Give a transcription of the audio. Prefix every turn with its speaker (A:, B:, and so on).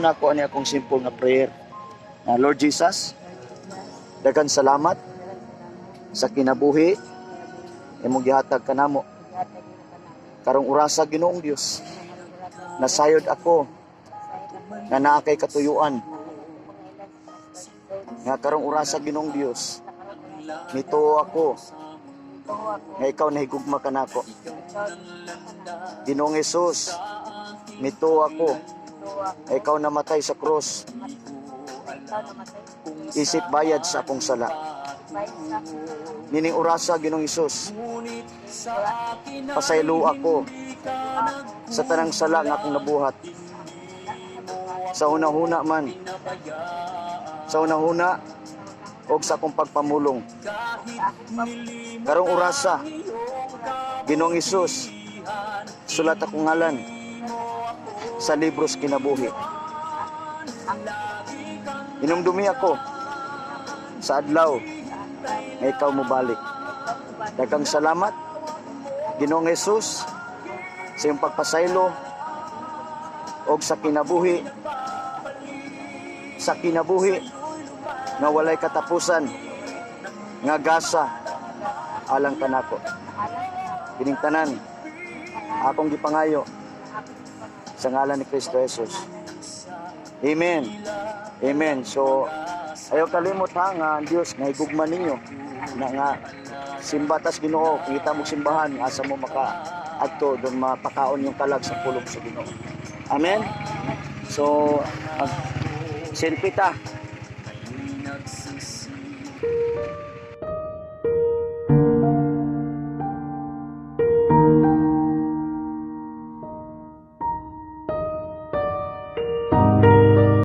A: nako ani akong simple nga prayer. Na Lord Jesus, daghan salamat sa kinabuhi imong gihatag kanamo. Karong orasa, Ginoong Dios, nasayod ako nga naa kay katuyuan nga karong orasa, Ginoong Dios, nituo ako nga ikaw nahigugma kanako. Ginoong Hesus, mituo ako nga ikaw namatay sa krus isip bayad sa akong sala. Nining orasa, Ginoong Hesus, pasaylo ako sa tanang sala nga akong nabuhat. Sa hunahuna man, sa hunahuna o sa akong pagpamulong. Karong orasa, Ginoong Hesus, sulat akong ngalan sa libros kinabuhi. Inumdumi ako sa adlaw nga ikaw mobalik. Daghang salamat, Ginoong Hesus, sa iyong pagpasaylo og sa kinabuhi nga walay katapusan nga gasa alang kanako. Kining tanan akong gipangayo sa ngalan ni Kristo Jesus. Amen. Amen. So, ayaw kalimot ha nga ang Dios nga higugma ninyo na nga simba tas Ginoo. Kita mo simbahan, asa mo maka adto doon mapakaon yung kalag sa pulong sa Ginoo. Amen. So, mag selfie ta.